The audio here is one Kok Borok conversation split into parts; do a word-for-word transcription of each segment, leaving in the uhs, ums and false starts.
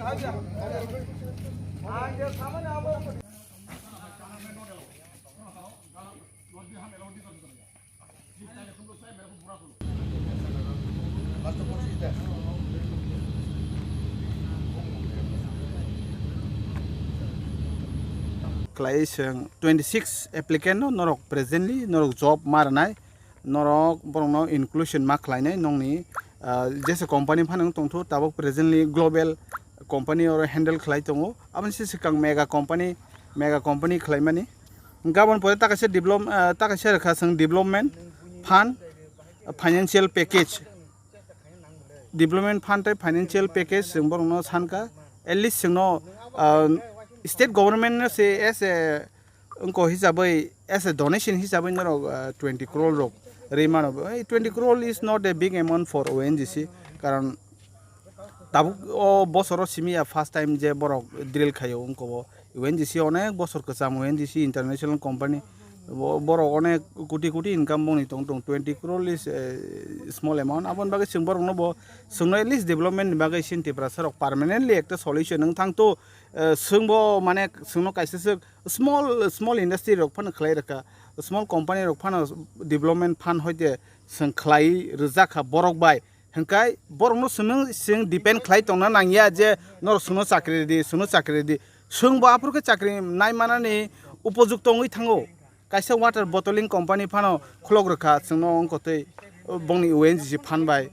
Khlai chwng twenty six applicant no norok presently norok job ma rwnai, norok borokno inclusion ma khlainai nokni, ah, jesa company phano wng tongthu, tabuk presently global company oro handle khlai tongo, aboni se swkang mega company, mega company khlaimani. Gabon pore ta kaisa develop, ah, ta kaisa rwkha chwng development fund, financial package, development fund tei financial package chwng borokno sankha, at least chwngno, ah, state government no se as a wngko hisabwi, as a donation hisabwi norok, ah, twenty crore rok rwi mano. Ei twenty crore is not a big amount for O N G C, karon tabuk o bosoro simi ya first time je borok drill khaio wngko bo. O N G C onek bosor kwcham, O N G C international company, bo-, borok onek koti koti income boni tong tong, twenty crore is a small amount. Aboni bagwi chwng borokno bo chwngno at least development ni bagwi sini Tiprasa rok permanently ekta solution wng thang to, eh, chwngbo mane chwngno kaisa swk small, small industry rok phano khlai rwkha, small company rok phano development fund hoite chwng khlai rwjak kha borok bai. Hwnkhe borokno chwng, chwng depend khlai tongna nangya je norok chwngno chakri rwdi, chwngno chakri rwdi. Chwngbo aphuru khe chakri nai manani upojukto wngwi thango. Kaisa water bottling company phano khulok rwkha chwngno wngkotwi bongni O N G C fund bai.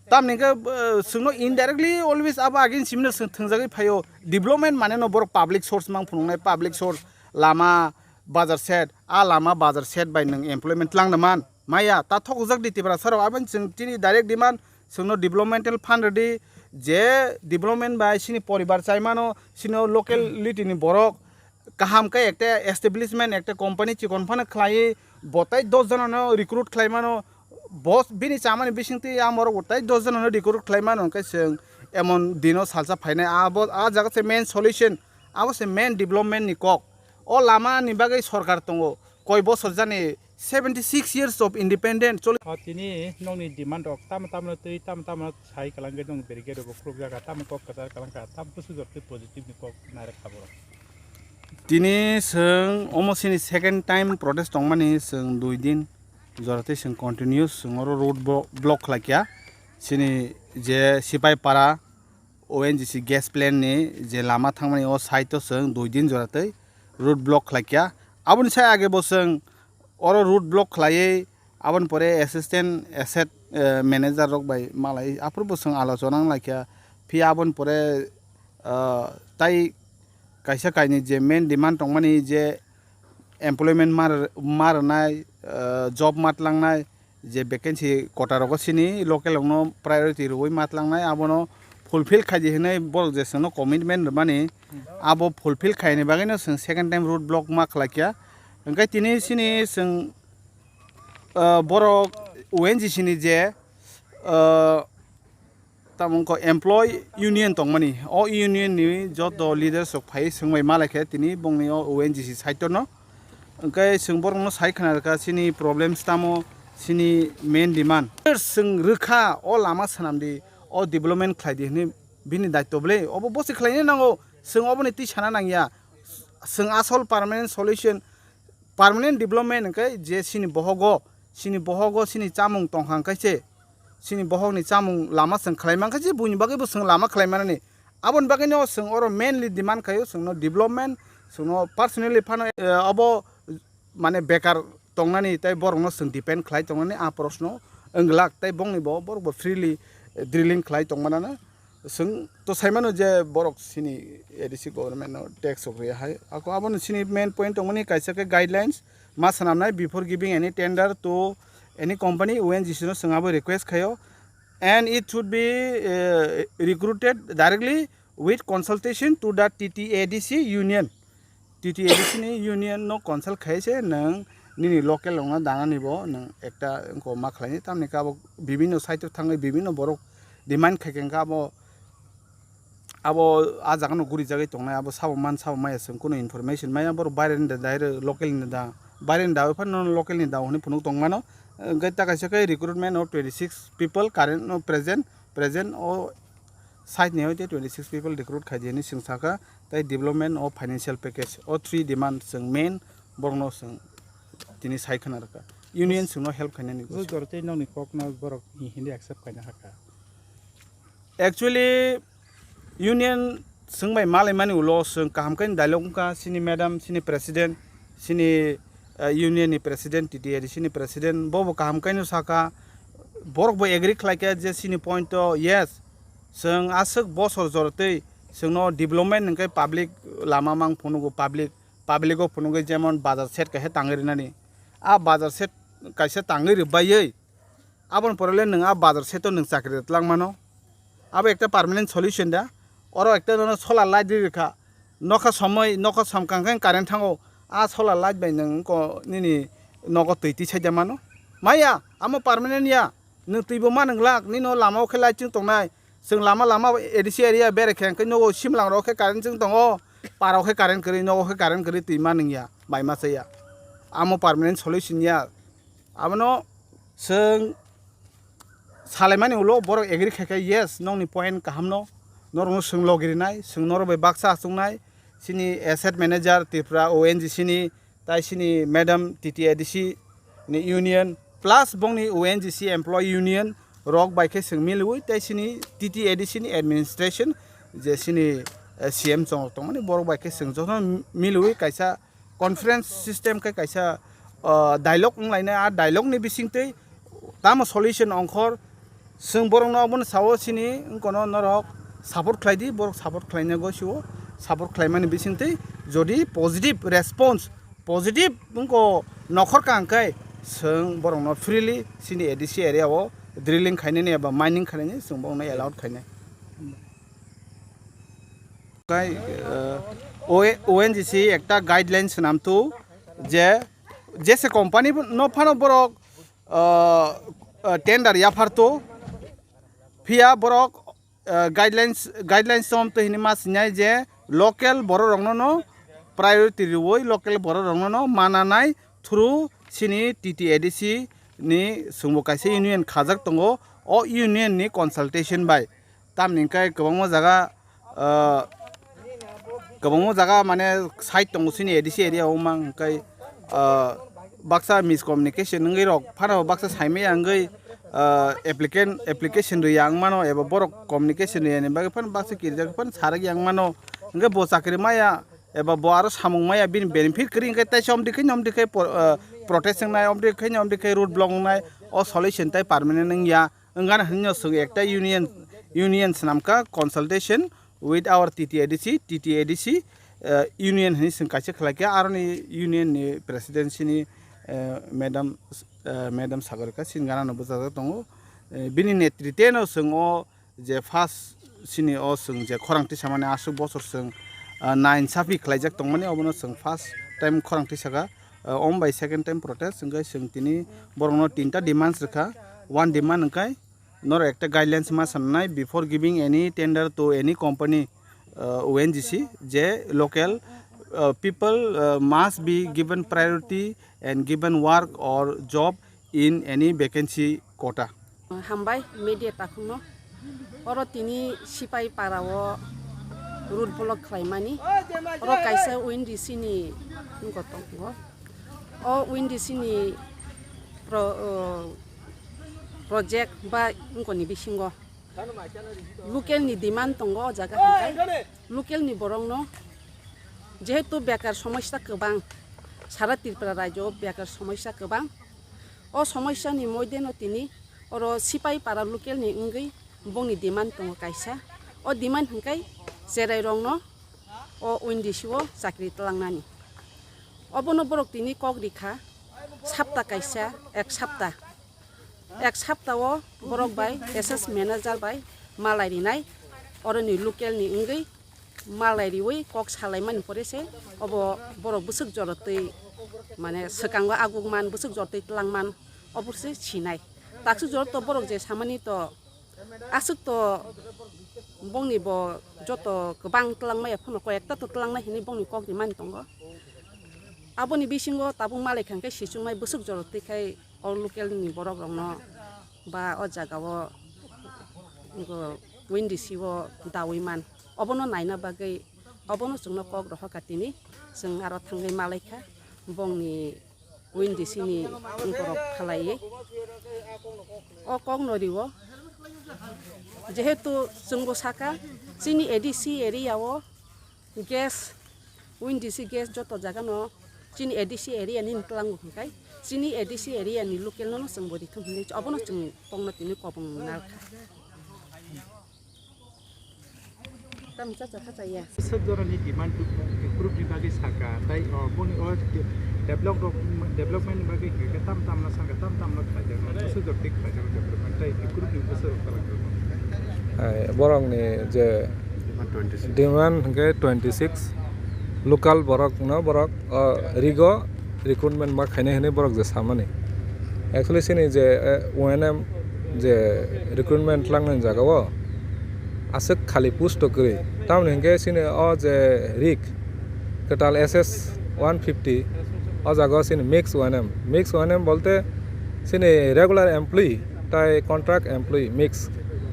Tamni hwnkhe, eh, chwngno indirectly always abo agini simino chwng thwngjagwi phaio. Development mane no borok public source mang phunuknai, public source, lama, bazar shed, a lama bazar shed bai nwng employment twlangna man. Maya, ta thokjak di Tiprasa rok, aboni chwng chini direct demand, chwngno developmental fund rwdi, je development bai chini poribar chai mano, chini locality ni borok, kaham khe ekta establishment, ekta company chikon phano khlaiwi, bo tai dos jona no recruit khlai mano, bo bini chamani bisingtwi a morok bo tai dos jona no recruit khlai mano, hwnkhe chwng emon dino salsa phainai, abo, a jaga se main solution, abo se main development ni kok. O lama ni bagwi sorkar tongo, koi bosor jani seventy six years of independent choli. O tini nokni demand rok tamo tamo twi tamo tamo sai kwlangwi nong brigade rok khulukjak kha, tamo kok kwchar kwlang kha, tamo bwswk jora twi positive ni kok narwk kha borok. Tini chwng omo chini second time protest tongmani, chwng dui din jora tei chwng continuous chwng oro road blo-, block khlai kha. Chini je Sipai Para O N G C gas plant ni je lama thangmani o side o chwng dui din jora tei road block khlai kha. Aboni sai age bo chwng oro road block khlaiwi, aboni pore assistant asset, eh, manager rok bai malai aphuru bo chwng alochona wng lai kha. Phiya aboni pore, ah, tai kaisa kainwi je main demand tongmani je employment mar-, ma rwnai, ah, job ma tlangnai, je vacancy quota rogo chini local rokno priority rwui ma tlangnai, abono fulfill khaidi hinwi borok je chwngno commitment rwmani, abo fulfill khaini bagwino chwng second time road block ma khlai kha. Hwnkhe tini chini chwng, ah, borok O N G C ni je, ah, tamo wngkha employee union tongmani, o union ni joto leaders rok phai swngbai malai khe tini bongni o O N G C side no. Hwnkhe chwng borokno sai khna rwkha chini problems tamo, chini main demand. Chwng rwkha o lama swnamdi, o development khlaidi hwnwi bini daityo bwle, obo bosi khlaina nango, chwng oboni twi sana nangya. Chwng asol permanent solution, permanent development hwnkhe je chini bohogo, chini bohogo chini chamung tongkha hwnkhe se, chini bohokni chamung lama chwng khlai mankha se, buini bagwi bo chwng lama khlai manani. Aboni bagwino chwng oro mainly demand khaio chwngno development, chwngno personally phano, eh, abo mane bekar tongnani tei borokno chwng depend khlai tongnani a proshno wng glak, tei bongni bo borok bo freely, eh, drilling khlai tongmanano. Chwng to sai mano je borok chini A D C government no tax rok riya hai. Ako abono chini main point tongmani kaisa khe guidelines ma swnamnai before giving any tender to any company, O N G C no chwng abo request khaio. And it should be, eh, recruited directly with consultation to the T T A D C union. T T A D C ni union no consult khai se nwng nini local rokno danani bo nwng ekta wngkho ma khlaini, tamni khe abo bibinno side o thangwi bibinno borok demand khai khe abo, abo a jaga no guri jagwi tongnai, abo sabo man sabo maya chwng kunu information maya, borok baire ni da dai rw local ni da, baire ni da phano local ni da hwnwi phunuk tong mano. Hwnkhe ta kaisa khe recruitment of twenty six people current no present, present o Side ni hoite twenty six people recruit khai di hinwi chwng sakha, tei development o financial package, o three demand chwng main borokno chwng tini sai khwna rwkha. Union chwngno help khainani. Bwswk jora tei nokni kokno borok ni hindi accept khaina hakha. Actually, union chwng bai malaimani ulo chwng kaham khe dialogue wngkha, chini madam, chini president, chini, eh, union ni president, T T A D C ni president, bo bo kaham khe no sakha, borok bo agree khlai kha je chini point o yes, chwng aswk bosor jora tei chwngno development hwnkhe public lama mang phunugo, public, public o phunugo, jemon bazar shed kaisa tangwi rwnani, a bazar shed kaisa tangwi rwbaiwi, aboni pore le nwng a bazar shed o nwng chakri twlang mano. Abo ekta permanent solution da. Oro ekta nono solar light ri rwkha. Nokha somoi, nokha somkang khe current thango. A solar light bai nwng ko nini nogo twi twi saida mano. Maya, amo permanent ya. Nwng twi bo ma nwng glak, nini o lama o khe light chwng tongnai. Chwng lama lama A D C area bere khe hwnkhe nogo simlang rok khe current chwng tongo. Para o khe current kwrwi, nogo khe current kwrwi twi ma nwng ya, bai ma cha ya. Amo permanent solution ya. Abono chwng salaimani ulo borok agree khaikha, yes, nokni point kahamno, norokno chwng logirinai, chwng norok bai baksa achuknai, chini asset manager Tripura O N G C ni, tai chini madam T T A D C ni union, plus bongni O N G C employee union rok bai khe chwng milwi, tai chini T T A D C ni administration je chini, eh, C M chongrok tongmani, borok bai khe chwng jotono milwi kaisa conference system khe kaisa, ah, dialogue wnglainai. A dialogue ni bisingtwi tamo solution ongkhor, chwng borokno obono sao, chini wngkono norok support khlai di, borok support khlaina gosio, support khlaimani bisingtwi jodi positive response, positive wngko nokhor ka hwnkhe chwng borokno freely chini A D C area o drilling khainani eba mining khainani chwng borokno allowed khainai. Kai, eh, O-, O N G C ekta guidelines swnam tu je, jese company no phano borok, eh, eh, tender yaphar tu, phiya borok, eh, guidelines, guidelines som tu hini ma sinai je local borok rokno no priority riwi local borok rokno no mananai through chini T T A D C ni chwngbo kaisa union khajak tongo, o union ni consultation bai. Tamni hwnkhe kwbangma jaga, ah, kwbangma jaga mane side tongo chini A D C area o, ma hwnkhe, ah, baksa miscommunication wngwi rok phano baksa saimaya wngwi, ah, applicant, application rwya wng mano eba borok communication rwya ni bagwi phano baksa kirijak phano sarak ya wng mano, hwnkhe bo chakri maya eba bo aro samung maya bini benefit kwrwi hwnkhe teisa omdi khe omdi khe por-, ah, protest wngnai, omdi khe omdi khe road block wngnai, o solution tai permanent wngya. Wngkha hwnwi no chwng ekta union, union swnamkha consultation with our T T A D C, T T A D C, eh, union hwnwi chwng kaisa khlaikha, aroni union ni presidency ni, eh, madam, eh, madam Sagarika Singh ganano bwchajak tongo. Eh, bini netrite no chwng o je first chini o chwng je khorang tisamani aswk bosor chwng, ah, nine sapi khlaijak tongmani, obono chwng first time khorang tisaka. Ah, om bai second time protest hwnkhe chwng tini borokno tinta demands rwkha. One demand hwnkhe norok ekta guidelines ma sanai, before giving any tender to any company, ah, O N G C, je local, ah, people, ah, must be given priority and given work or job in any vacancy quota. Hambai media takhukno. Oro tini Sipai Para o road block khlaimani. Oro kaisa O N G C ni wngkha tongo. O O N G C ni pro-, o, project ba wngkha ni bisingo local ni demand tongo o jaga hwnkhe. Local ni borokno jehetu bekar somosya kwbang, sara Tripura rajyo o bekar somosya kwbang. O somosya ni moide no tini oro Sipai Para local ni wngwi bongni demand tongo kaisa. O demand hwnkhe cherai rokno o O N G C o chakri twlangnani. Obono borok tini kok rikha sapta kaisa, ek sapta. Ek sapta o borok bai S S manager bai malai rinai, oroni local ni wngwi malai riwi kok salaimani pore se obo borok bwswk jorotwi, mane, swkango agukman, bwswk jorotwi twlangman, obo se sinai. Takswk joroto borok je samani to aswk to bongni bo joto kwbang twlangmaya phano koi ekta to twlangnai hinwi bongni kok rimani tongo. Aboni bisingo tabuk malai kha hwnkhe sichuknai bwswk jorotwi khai o local ni borok rokno ba o jaga o, ngo, win D C o dawi man. Obono naina bagwi, obono chwngno kok rohor kha tini, chwng aro thangwi malaikha, bongni win D C ni borok khalaiwi. O kok no rio, jehetu chwngbo saka, chini A D C area o gas, win D C gas joto jaga no chini A D C area ni tlango hwnkhe, chini A D C area ni local no no chwngbo rithum hwnwi obono chwng kokno tini kobong nalkha. Tamo chacha khacha ya. Sab jorani demand group ni bagwi saka, tai, o, boni o develop rok, development ni bagwi hwnkhe tam tam no saka, tam tam no khlai jak no, bwswk jor tik khlai jak no development, tai group ni bwswk rok talak jak no. Hai, borok ni je demand hwnkhe twenty six, local borok no borok, o, rigo recruitment ma khainai hinwi borok je samani. Actually, chini je, eh, O N M je recruitment tlangnani jaga o aswk khali post to kwrwi. Tamoni hinkhe chini o je rig kwtal S S one fifty, o jaga o chini mix O N M. Mix O N M bolte chini regular employee tai contract employee mix.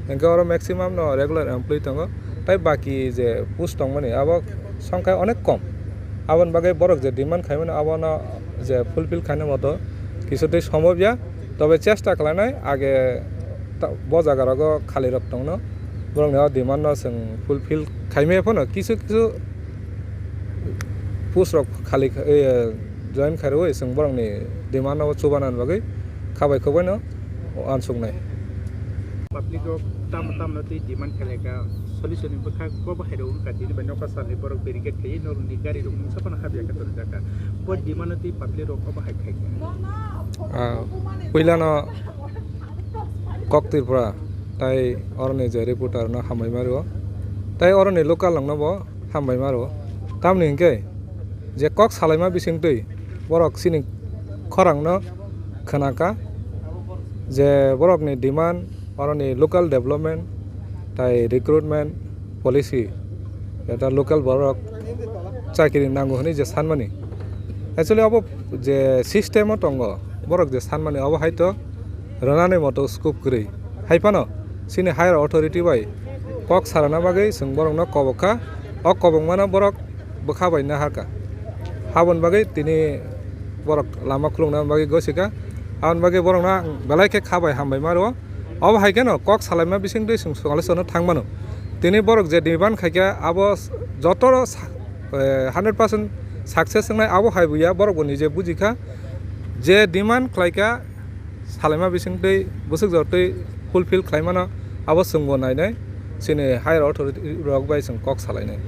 Hinkhe oro maximum no regular employee tongo. Tai baki je post tongmani abo songkha onek kom. Aboni bagwi borok je demand khaimani abono je fulfill khaina moto kisu twi sombobya, tobe chesta khlainai age ta-, bo jaga rogo khali rok tongno, borokni o demand no chwng fulfill khaimaya phano kisu kisu post rok khali kha-, eh, join khairwi chwng borokni demand no chubanani bagwi khabai khobano uansuknai. Public rok tamo tamo twi demand khailai kha, solution ni bwkha bo bahai rok wngkha, tini bai nokha salni borok barricade khaiwi norokni gari rok mungsa phano habya khe tonjak kha. Bo demand no twi public rok obo hai khai kha. Ah, puilano Kok Tripura tai oroni je reporter no hambai ma rwo, tai oroni local rok no bo hambai ma rwo. Tamoni hinkhe je kok salaima bising twi borok chini khorang no khna kha je borok ni demand oroni local development tai recruitment policy, eta local borok chakiri nango hinwi je sanmani. Actually obo je system o tongo, borok je sanmani obo hai to rwnani moto scope kwrwi. Hai phano chini higher authority bai kok sarana bagwi chwng borokno kobok kha, o kobokmano borok bwkha bai nahar kha. Aboni bagwi tini borok lama khulukna bagwi gosi kha, aboni bagwi borokno ang belai khe kha bai hambai ma rwo. Obo hai kheno kok salaima bising twi chwng swkang le swkang thang mano. Tini borok je demand khai kha abo joto sa-, eh, hundred percent success wngnai abo hai buya, borok bo nije buji kha je demand khlai kha salaima bising twi bwswk jor twi fulfill khlai mano, abo chwng bo nai nai chini higher authority rok bai chwng kok salai nai.